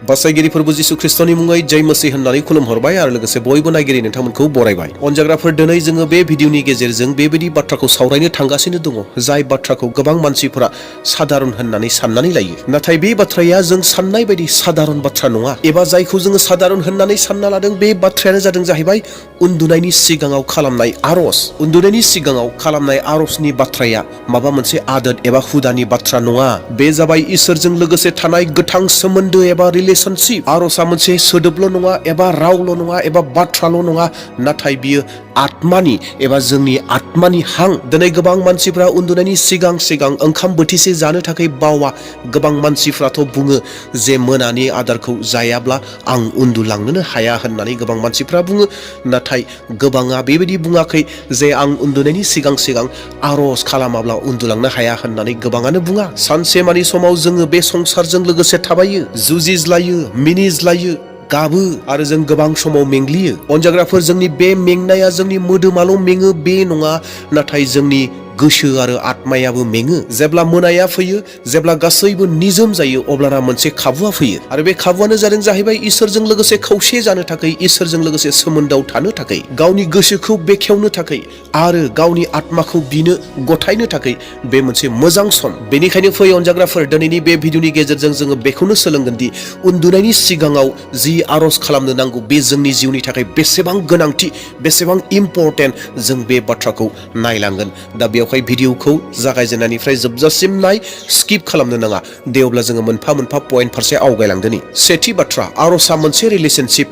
बासायगिरिफोर जिसु ख्रिस्टनि मुङै जय मसीह होननानै खुलुमहरबाय आरो लोगोसे बयबो नायगिरि नोंथांमोनखौ बरायबाय। अनजाग्राफोर दिनै जोङो बे भिडिअनि गेजेरजों बेबायदि बाथ्राखौ सावरायनो थांगासिनो दङ जाय बाथ्राखौ गोबां मानसिफोरा साधारन होननानै साननानै लायो। नाथाय बे बाथ्राया जों साननाय बायदि साधारन बाथ्रा नङा, एबा जायखौ जोङो साधारन होननानै सानना लादों बे बाथ्रायानो जादों जाहैबाय उन्दुनायनि सिगाङाव खालामनाय आरज। उन्दुनायनि सिगाङाव खालामनाय आरजनि बाथ्राया माबा मोनसे आदत एबा हुदानि बाथ्रा नङा। बे जाबाय इसोरजों लोगोसे थानाय गोथां सोमोन्दो एबा रिलेशनशिप। आरजआ मोनसे सोदोबल' नङा एबा रावल' नङा एबा बाथ्राल' नङा, नाथाय बियो आत्मानि एबा जोंनि आत्मानि हां। दिनै गोबां मानसिफ्रा उन्दुनायनि सिगां सिगां ओंखाम बोथिसे जानो थाखाय बावा। गोबां मानसिफ्राथ' बुङो जे मोनानि आदारखौ जायाब्ला आं उन्दुलांनोनो हाया होननानै गोबां मानसिफ्रा बुङो। नाथाय गोबाङा बेबायदि बुङाखै जे आं उन्दुनायनि सिगां सिगां आरज खालामाब्ला उन्दुलांनो हाया होननानै गोबाङानो बुङा। सानसेमानि समाव जोङो बे संसारजों लोगोसे थाबायो, जुजिज्लायो, मिनिज्लायो, गाबो आरो जों गोबां समाव मेंग्लियो। अनजाग्राफोर, जोंनि बे मेंनाया जोंनि मोदोमाल' मेङो बे नङा, नाथाय जोंनि गोसो आरो आत्मायाबो मेङो। जेब्ला मोनाया फैयो, जेब्ला गासैबो निजोम जायो, अब्लाना मोनसे खाबुआ फैयो आरो बे खाबुआनो जादों जाहैबाय इसोरजों लोगोसे खौसे जानो थाखाय, इसोरजों लोगोसे सोमोन्दोआव थानो थाखाय, गावनि गोसोखौ बेखेवनो थाखाय आरो गावनि आत्माखौ बिनो गथायनो थाखाय बे मोनसे मोजां सम। बेनिखायनो फै अनजाग्राफोर, दिनैनि बे भिडिअनि गेजेरजों जोङो बेखौनो सोलोंगोन दि उन्दुनायनि सिगाङाव जि आरज खालामनो नांगौ बे जोंनि जिउनि थाखाय बेसेबां गोनांथि, बेसेबां इम्परटेन्ट, जों बे बाथ्राखौ नायलांगोन। दा बेवहाय भिडिअखौ जागायजेननायनिफ्राय जोबजासिम नाय, स्किप खालामनो नाङा। दे अब्ला जोङो मोनफा मोनफा पइन्ट फारसे आवगायलांदोनि। सेथि बाथ्रा, आरजआ मोनसे रिलेशनशिप,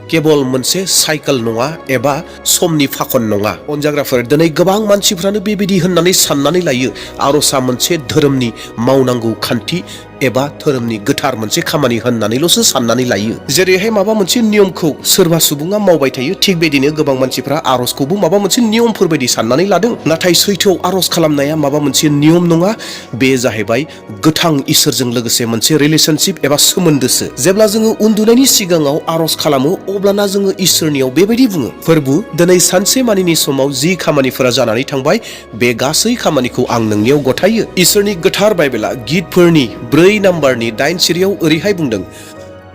केबल मोनसे साइकेल नङा एबा समनि फाखन नङा। अनजाग्राफोर, दिनै गोबां मानसिफ्रानो बेबायदि होननानै साननानै लायो आरजआ मोनसे धोरोमनि मावनांगौ खान्थि एबा धोरोमनि गोथार मोनसे खामानि होननानैल'सो साननानै लायो। जेरैहाय माबा मोनसे नियमखौ सोरबा सुबुङा मावबाय थायो, थिग बेदिनो गोबां मानसिफ्रा आरजखौबो माबा मोनसे नियमफोर बायदि साननानै लादों। नाथाय सैथोआव आरज खालामनाया माबा मोनसे नियम नङा, बे जाहैबाय गोथां इसोरजों लोगोसे मोनसे रिलेशनशिप एबा सोमोन्दोसो। जेब्ला जोङो उन्दुनायनि सिगाङाव आरज खालामो, अब्लाना जोङो इसोरनियाव बेबायदि बुङो, फोरबु, दिनै सानसे मानिनि समाव जि खामानिफोरा जानानै थांबाय, बे गासै खामानिखौ आं नोंनियाव गथायो। इसोरनि गोथार बाइबेला गितफोरनि 4 नाम्बारनि 8 सिरियाव ओरैहाय बुंदों,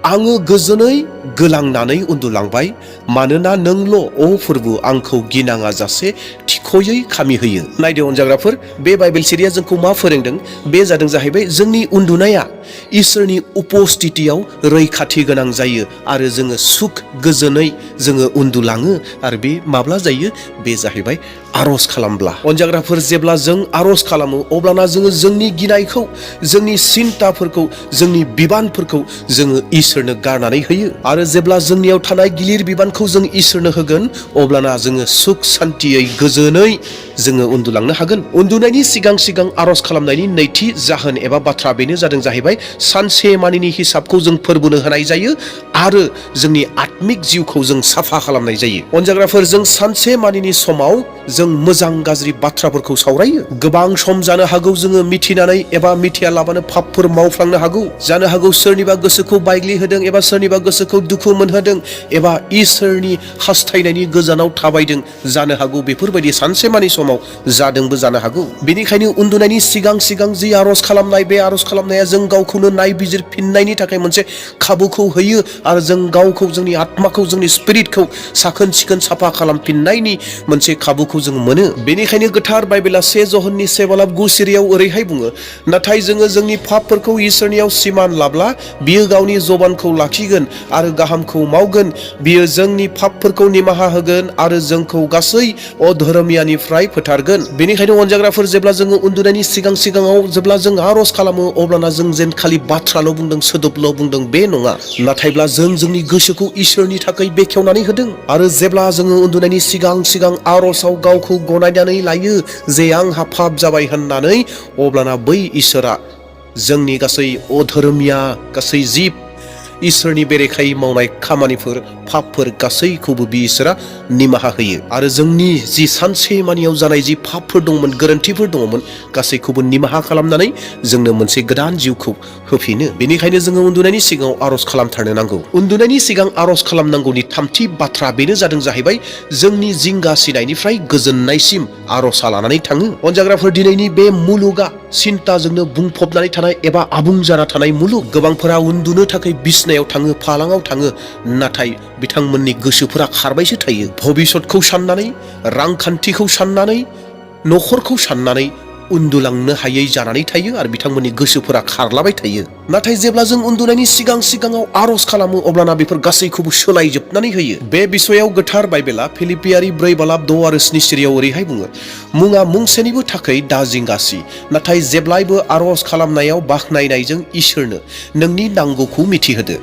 आङो गोजोनै गोलांनानै उन्दुलांबाय, मानोना नोंल' अ फोरबु आंखौ गिनाङा जासे थिख'यै खामि होयो। नायदो अनजाग्राफोर, बे बाइबेल सिरिया जोंखौ मा फोरोंदों? बे जादों जाहैबाय जोंनि उन्दुनाया इसोरनि उपस्थितियाव रैखाथि गोनां जायो आरो जोङो सुख गोजोनै जोङो उन्दुलाङो। आरो बे माब्ला जायो? बे जाहैबाय आरज खालामब्ला। अनजाग्राफोर, जेब्ला जों आरज खालामो, अब्लाना जोङो जोंनि गिनायखौ, जोंनि सिन्ताफोरखौ, जोंनि बिबानफोरखौ जोङो इसोरनो गारनानै होयो। आरो जेब्ला जोंनियाव थानाय गिलिर बिबानखौ जों इसोरनो होगोन, अब्लाना जोङो सुख सान्तियै गोजोनै जोङो उन्दुलांनो हागोन। उन्दुनायनि सिगां सिगां आरज खालामनायनि नैथि जाहोन एबा बाथ्रा बेनो जादों जाहैबाय सानसे मानिनि हिसाबखौ जों फोरबोनो होनाय जायो आरो जोंनि आत्मिक जिउखौ जों साफा खालामनाय जायो। अनजाग्राफोर, जों सानसे मानिनि समाव जों मोजां गाज्रि बाथ्राफोरखौ सावरायो। गोबां सम जानो हागौ जोङो मिथिनानै एबा मिथियालाबानो पापफोर मावफ्लांनो हागौ। जानो हागौ सोरनिबा गोसोखौ बायग्लिहोदों एबा सोरनिबा गोसोखौ दुखु मोनहोदों एबा इसोरनि हास्थायनायनि गोजानाव थाबायदों। जानो हागौ बेफोरबायदि सानसेमानि समाव जादोंबो जानो हागौ। बेनिखायनो उन्दुनायनि सिगां सिगां जि आरज खालामनाय, बे आरज खालामनाया जों गावखौनो नायबिजिरफिननायनि थाखाय मोनसे खाबुखौ होयो आरो जों गावखौ, जोंनि आत्माखौ, जोंनि स्पिरिटखौ साखोन सिखोन साफा खालामफिननायनि मोनसे खाबुखौ जों मोनो। बेनिखायनो गोथार बाइबेला 1 ज'हननि 7-9 सिरियाव ओरैहाय बुङो, नाथाय जोङो जोंनि पापफोरखौ इसोरनियाव सिमान लाब्ला बियो गावनि जबानखौ लाखिगोन आरो गाहामखौ मावगोन। बियो जोंनि पापफोरखौ निमाहा होगोन आरो जोंखौ गासै अधर्मियानिफ्राय फोथारगोन। बेनिखायनो अनजाग्राफोर, जेब्ला जोङो उन्दुनायनि सिगां सिगाङाव जेब्ला जों आरज खालामो, अब्लाना जों जेन खालि बाथ्राल' बुंदों, सोदोबल' बुंदों, बे नङा, नाथायब्ला जों जोंनि गोसोखौ इसोरनि थाखाय बेखेवनानै होदों। आरो जेब्ला जोङो उन्दुनायनि सिगां सिगां आरजआव गावखौ गनायनानै लायो जे आंहा पाप जाबाय होननानै, अब्लाना बै इसोरा जोंनि गासै अधर्मिया, गासै जिब इसोरनि बेरेखायै मावनाय खामानिफोर, पापफोर गासैखौबो बिसोरा निमाहा होयो आरो जोंनि जि सानसेमानियाव जानाय जि पापफोर दंमोन, गोरोन्थिफोर दङमोन, गासैखौबो निमाहा खालामनानै जोंनो मोनसे गोदान जिउखौ होफिनो। बेनिखायनो जोङो उन्दुनायनि सिगाङाव आर'ज खालामथारनो नांगौ। उन्दुनायनि सिगां आर'ज खालामनांगौनि थामथि बाथ्रा बेनो जादों जाहैबाय जोंनि जिंगा सिनायनिफ्राय गोजोननायसिम आर'जआ लानानै थाङो। अनजाग्राफोर, दिनैनि बे मुलुगा सिन्ताजोंनो बुंफबनानै थानाय एबा आबुं जाना थानाय मुलुग। गोबांफोरा उन्दुनो थाखाय बिसनायाव थाङो, फालाङाव थाङो, नाथाय बिथांमोननि गोसोफोरा खारबायसो थायो। भबिष्यतखौ साननानै, रांखान्थिखौ साननानै, न'खरखौ साननानै उन्दुलांनो हायै जानानै थायो आरो बिथांमोननि गोसोफोरा खारलाबाय थायो। नाथाय जेब्ला जों उन्दुनायनि सिगाङाव आर'ज खालामो, अब्लाना बेफोर गासैखौबो सोलायजोबनानै होयो। बे बिसयाव गोथार बाइबेला फिलिपियारि 4:6-7 ओरैहाय बुङो, मुङा मुंसेनिबो थाखाय दा जिंगासि, नाथाय जेब्लायबो आर'ज खालामनायाव बाख्नायनायजों इसोरनो नोंनि नांगौखौ मिथिहोदो।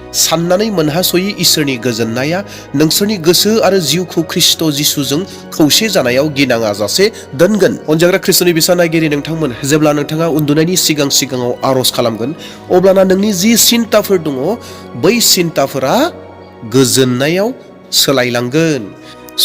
साननानै मोनहासयै इसोरनि गोजोननाया नोंसोरनि गोसो आरो जिउखौ ख्रिस्ट' जिसुजों खौसे जानायाव गिनाङा जासे दोनगोन। अनजाग्रा ख्रिस्ट'नि बिसा नायगिरि नोंथांमोन, जेब्ला नोंथाङा उन्दुनायनि सिगाङाव आर'ज खालामगोन, अब्लाना नोंनि जि सिन्ताफोर दङ, बै सिन्ताफोरा गोजोननायाव सोलायलांगोन,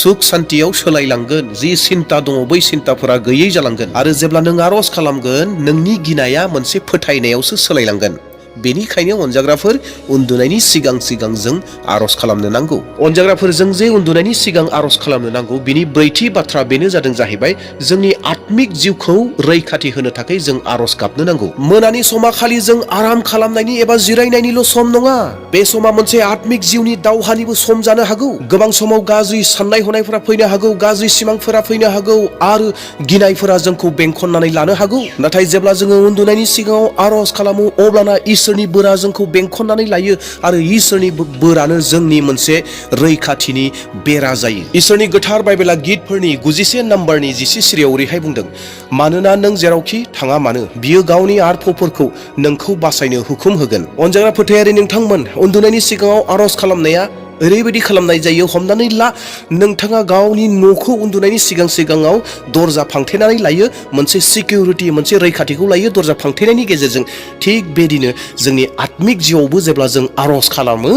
सुख सान्तियाव सोलायलांगोन। जि सिन्ता दङ, बै सिन्ताफोरा गैयै जालांगोन आरो जेब्ला नों आर'ज खालामगोन, नोंनि गिनाया मोनसे फोथायनायावसो सोलायलांगोन। बेनिखायनो अनजाग्राफोर, उन्दुनायनि सिगां जों आर'ज खालामनो नांगौ। अनजाग्राफोर, जों जे उन्दुनायनि सिगां आर'ज खालामनो नांगौ, बिनि ब्रैथि बाथ्रा बेनो जादों जाहैबाय जोंनि आत्मिक जिउखौ रैखाथि होनो थाखाय जों आर'ज गाबनो नांगौ। मोनानि समा खालि जों आराम खालामनायनि एबा जिरायनायनिल' सम नङा। बे समा मोनसे आत्मिक जिउनि दावहानिबो सम जानो हागौ। गोबां समाव गाज्रि साननाय हनायफोरा फैनो हागौ, गाज्रि सिमांफोरा फैनो हागौ आरो गिनायफोरा जोंखौ बेंखननानै लानो हागौ। नाथाय जेब्ला जोङो उन्दुनायनि सिगाङाव आर'ज खालामो, अब्लाना इसोरनि बोरा जोंखौ बेंखननानै लायो आरो इसोरनि बोरानो जोंनि मोनसे रैखाथिनि बेरा जायो। इसोरनि गोथार बाइबेला गितफोरनि 91:11 ओरैहाय बुंदों, मानोना नों जेरावखि थाङा मानो बियो गावनि आरफफोरखौ नोंखौ बासायनो हुकुम होगोन। अनजाग्रा फोथायारि नोंथांमोन, उन्दुनायनि सिगाङाव आर'ज खालामनाया ओरैबायदि खालामनाय जायो। हमनानै ला, नोंथाङा गावनि न'खौ उन्दुनायनि सिगाङाव दरजा फांथेनानै लायो, मोनसे सिकिउरिटि, मोनसे रैखाथिखौ लायो दरजा फांथेनायनि गेजेरजों। थिग बेदिनो जोंनि आत्मिक जिउआवबो जेब्ला जों आर'ज खालामो,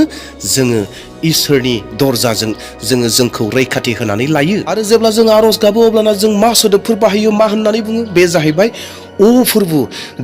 जोङो इसोरनि दरजाजों जोंखौ रैखाथि होनानै लायो। आरो जेब्ला जों आर'ज गाबो, अब्लाना जों मा सोदोबफोर बाहायो, मा होननानै बुङो? बे जाहैबाय, ओ फोरबु,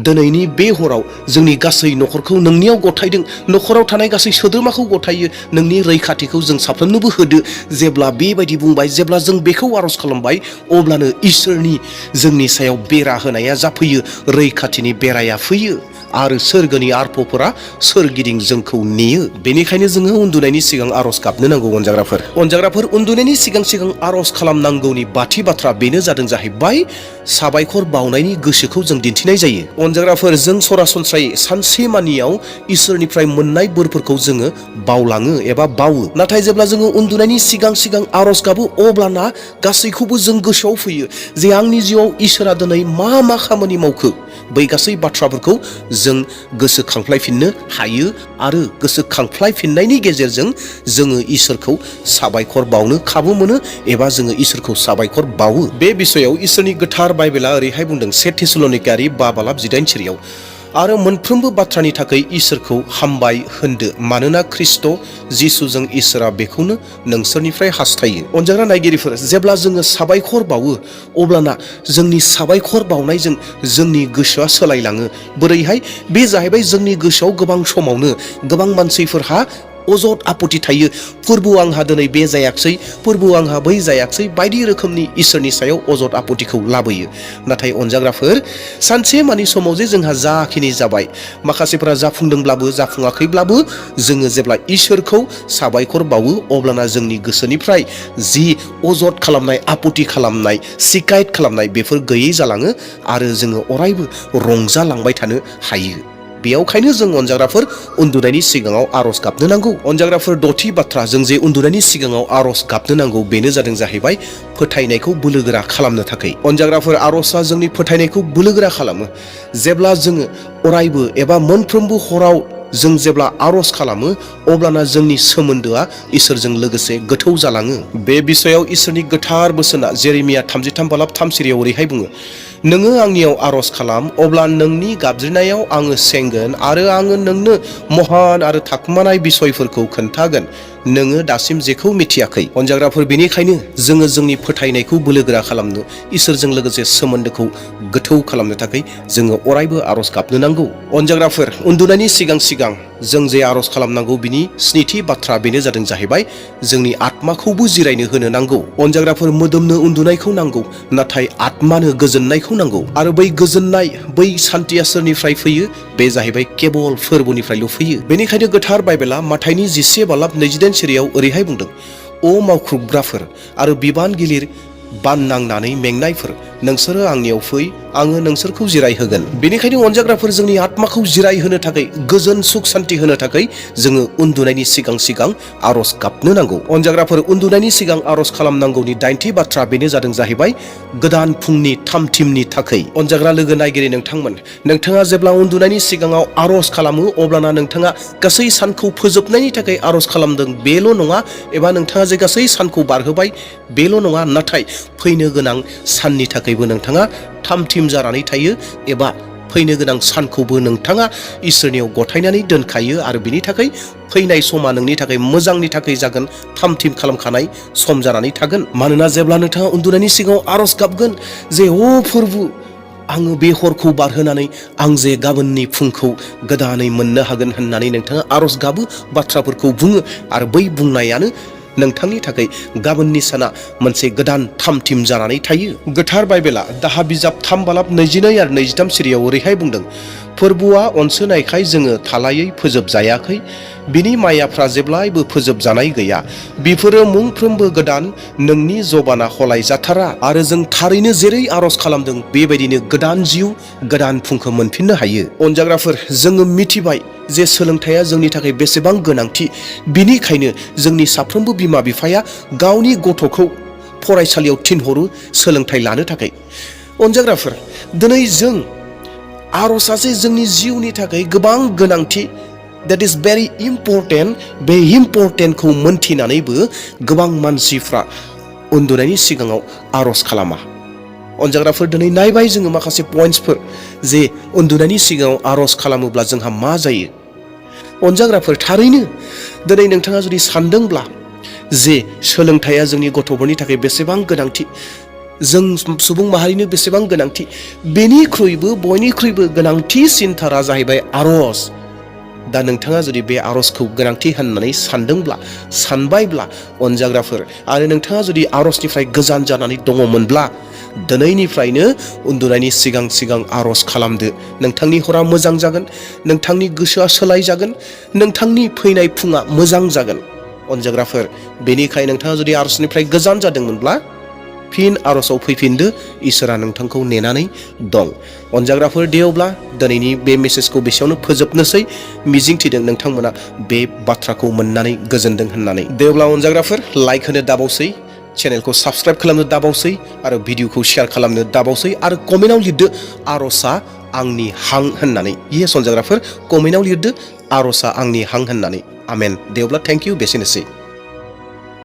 दिनैनि बे हराव जोंनि गासै न'खरखौ नोंनियाव गथायदों, न'खराव थानाय गासै सोद्रोमाखौ गथायो, नोंनि रैखाथिखौ जों साफ्रोमनोबो होदो। जेब्ला बेबायदि बुंबाय, जेब्ला जों बेखौ आर'ज खालामबाय, अब्लानो इसोरनि जोंनि सायाव बेरा होनाया जाफैयो, रैखाथिनि बेराया फैयो आरो सोरगोनि आरफफोरा सोरगिदिं जोंखौ नेयो। बेनिखायनो जोङो उन्दुनायनि सिगां आर'ज गाबनो नांगौ। अनजाग्राफोर, उन्दुनायनि सिगां आर'ज खालामनांगौनि बाथि बाथ्रा बेनो जादों जाहैबाय साबायखर बावनायनि गोसोखौ जों दिन्थिनाय जायो। अनजाग्राफोर, जों सरासनस्रायै सानसे मानियाव इसोरनिफ्राय मोननाय बोरफोरखौ जोङो बावलाङो एबा बावो। नाथाय जेब्ला जोङो उन्दुनायनि सिगां आर'ज गाबो, अब्लाना गासैखौबो जों गोसोआव फैयो जे आंनि जिउआव इसोरा दिनै मा खामानि मावखो। बै गासै बाथ्राफोरखौ जों गोसोखांफ्लायफिननो हायो आरो गोसोखांफ्लायफिननायनि गेजेरजों जोङो इसोरखौ साबायखर बावनो खाबु मोनो एबा जोङो इसोरखौ साबायखर बावो। बे बिसयाव इसोरनि गोथार बाइबेला ओरैहाय बुंदों, 1 थेसलनिकारि 5:18 आरो मोनफ्रोमबो बाथ्रानि थाखाय इसोरखौ हामबाय होनदो, मानोना ख्रिस्ट' जिसुजों इसोरा बेखौनो नोंसोरनिफ्राय हास्थायो। अनजाग्रा नायगिरिफोर, जेब्ला जोङो साबायखर बावो, अब्लाना जोंनि साबायखर बावनायजों जोंनि गोसोआ सोलायलाङो। बोरैहाय? बे जाहैबाय जोंनि गोसोआव गोबां समावनो गोबां मानसिफोरहा अजद आपत्ति थायो। फोरबो आंहा दिनै बे जायाखसै, फोरबो आंहा बै जायाखसै, बायदि रोखोमनि इसोरनि सायाव अजद आपत्तिखौ लाबोयो। नाथाय अनजाग्राफोर, सानसे मानि समाव जे जोंहा जाखिनि जाबाय, माखासेफोरा जाफुंदोंब्लाबो जाफुङाखैब्लाबो, जोङो जेब्ला इसोरखौ साबायखर बावो, अब्लाना जोंनि गोसोनिफ्राय जि अजद खालामनाय, आपत्ति खालामनाय, शिकायत खालामनाय, बेफोर गैयै जालाङो आरो जोङो अरायबो रंजालांबाय थानो हायो। बेयावखायनो जों अनजाग्राफोर उन्दुनायनि सिगाङाव आर'ज गाबनो नांगौ। अनजाग्राफोर, दथि बाथ्रा जों जे उन्दुनायनि सिगाङाव आर'ज गाबनो नांगौ, बेनो जादों जाहैबाय फोथायनायखौ बोलोगोरा खालामनो थाखाय। अनजाग्राफोर, आर'जआ जोंनि फोथायनायखौ बोलोगोरा खालामो। जेब्ला जोङो अरायबो एबा मोनफ्रोमबो हराव जों जेब्ला आर'ज खालामो, अब्लाना जोंनि सोमोन्दोआ इसोरजों लोगोसे गोथौ जालाङो। बे बिसयाव इसोरनि गोथार बोसोना जेरेमिया 33:3 ओरैहाय बुङो, नोङो आंनियाव आर'ज खालाम, अब्ला नोंनि गाबज्रिनायाव आङो सेंगोन आरो आङो नोंनो महान आरो थाखुमानाय बिसयफोरखौ खोन्थागोन नोङो दासिम जेखौ मिथियाखै। अनजाग्राफोर, बेनिखायनो जोङो जोंनि फोथायनायखौ बोलोगोरा खालामनो, इसोरजों लोगोसे सोमोन्दोखौ गोथौ खालामनो थाखाय जोङो अरायबो आर'ज गाबनो नांगौ। अनजाग्राफोर, उन्दुनायनि सिगां सिगां जों जे आर'ज खालामनांगौ बिनि स्निथि बाथ्रा बेनो जादों जाहैबाय जोंनि आत्माखौबो जिरायनो होनो नांगौ। अनजाग्राफोर, मोदोमनो उन्दुनायखौ नांगौ, नाथाय आत्मानो गोजोननायखौ नांगौ। आरो बै गोजोननाय, बै सान्थिया सोरनिफ्राय फैयो? बे जाहैबाय केबल फोरबोनिफ्रायल' फैयो। बेनिखायनो गोथार बाइबेला माथाइनि 10:22 सिरियाव ओरैहाय बुंदों, अ मावख्रुबग्राफोर आरो बिबान गिलिर बाननांनानै मेंनायफोर, नोंसोरो आंनियाव फै, आङो नोंसोरखौ जिरायहोगोन। बेनिखायनो अनजाग्राफोर, जोंनि आत्माखौ जिरायहोनो थाखाय, गोजोन सुख सान्थि होनो थाखाय जोङो उन्दुनायनि सिगां सिगां आर'ज गाबनो नांगौ। अनजाग्राफोर, उन्दुनायनि सिगां आर'ज खालामनांगौनि 9थि बाथ्रा बेनो जादों जाहैबाय गोदान फुंनि थामथिमनि थाखै। अनजाग्रा लोगो नायगिरि नोंथांमोन, नोंथाङा जेब्ला उन्दुनायनि सिगाङाव आर'ज खालामो अब्लाना नोंथाङा गासै सानखौ फोजोबनायनि थाखाय आर'ज खालामदों बेल' नङा, एबा नोंथाङा जे गासै सानखौ बारहोबाय बेल' नङा, नाथाय फैनो गोनां साननि थाखायबो नोंथाङा थामथिम जानानै थायो, एबा फैनो गोनां सानखौबो नोंथाङा इसोरनियाव गथायनानै दोनखायो आरो बिनि थाखाय फैनाय समा नोंनि थाखाय मोजांनि थाखाय जागोन, थामथिम खालामखानाय सम जानानै थागोन। मानोना जेब्ला नोंथाङा उन्दुनायनि सिगाङाव आर'ज गाबगोन जे अ फोरबु, आङो बे हरखौ बारहोनानै आं जे गाबोननि फुंखौ गोदानै मोननो हागोन होननानै नोंथाङा आर'ज गाबो, बाथ्राफोरखौ बुङो, आरो बै बुंनायानो नोंथांनि थाखाय गाबोननि साना मोनसे गोदान थामथिम जानानै थायो। गोथार बाइबेला दाहा बिजाब 3:22 आरो 23 सिरियाव ओरैहाय बुंदों, फोरबुआ अनसोनायखाय जोङो थालायै फोजोबजायाखै, बिनि मायाफ्रा जेब्लायबो फोजोबजानाय गैया, बिफोरो मुंफ्रोमबो गोदान, नोंनि जबाना हलाय जाथारा, आरो जों थारैनो जेरै आर'ज खालामदों बेबायदिनो गोदान जिउ, गोदान फुंखौ मोनफिननो हायो। अनजाग्राफोर, जोङो मिथिबाय जे सोलोंथाइया जोंनि थाखाय बेसेबां गोनांथि, बिनिखायनो जोंनि साफ्रोमबो बिमा बिफाया गावनि गथ'खौ फरायसालियाव थिनहरो सोलोंथाइ लानो थाखाय। अनजाग्राफोर, दिनै जों आर'जआ जे जोंनि जिउनि थाखाय गोबां गोनांथि, that is very important, बे इम्परटेन्टखौ मोनथिनानैबो गोबां मानसिफ्रा उन्दुनायनि सिगाङाव आर'ज खालामा। अनजाग्राफोर, दिनै नायबाय जोङो माखासे पइन्ट्सफोर जे उन्दुनायनि सिगाङाव आर'ज खालामोब्ला जोंहा मा जायो। अनजाग्राफोर, थारैनो दिनै नोंथाङा जुदि सानदोंब्ला जे सोलोंथाइया जोंनि गथ'फोरनि थाखाय बेसेबां गोनांथि, जों सुबुं माहारिनो बेसेबां गोनांथि, बेनिख्रुइबो बयनिख्रुइबो गोनांथिसिनथारा जाहैबाय आर'ज। दा नोंथाङा जुदि बे आर'जखौ गोनांथि होननानै सानबायब्ला अनजाग्राफोर, आरो नोंथाङा जुदि आर'जनिफ्राय गोजान जानानै दङमोनब्ला दिनैनिफ्रायनो उन्दुनायनि सिगां सिगां आर'ज खालामदो। नोंथांनि हरा मोजां जागोन, नोंथांनि गोसोआ सोलाय जागोन, नोंथांनि फैनाय फुङा मोजां जागोन। अनजाग्राफोर, बेनिखायनो नोंथाङा जुदि आर'जनिफ्राय गोजान जादोंमोनब्ला फिन आर'जआव फैफिनदो, इसोरा नोंथांखौ नेनानै दं। अनजाग्राफोर, दे अब्ला दिनैनि बे मेसेजखौ बेसेयावनो फोजोबनोसै, मिजिंथिदों नोंथांमोना बे बाथ्राखौ मोननानै गोजोनदों होननानै। दे अब्ला अनजाग्राफोर, लाइक होनो दाबावसै, चेनेलखौ साबस्क्राइब खालामनो दाबावसै, आरो भिडिअखौ शेयार खालामनो दाबावसै, आरो कमेन्टआव लिरदो आर'जआ आंनि हां होननानै। येस अनजाग्राफोर, कमेन्टआव लिरदो आर'जआ आंनि हां होननानै। आमेन। दे अब्ला थेंक इउ, बेसेनोसै।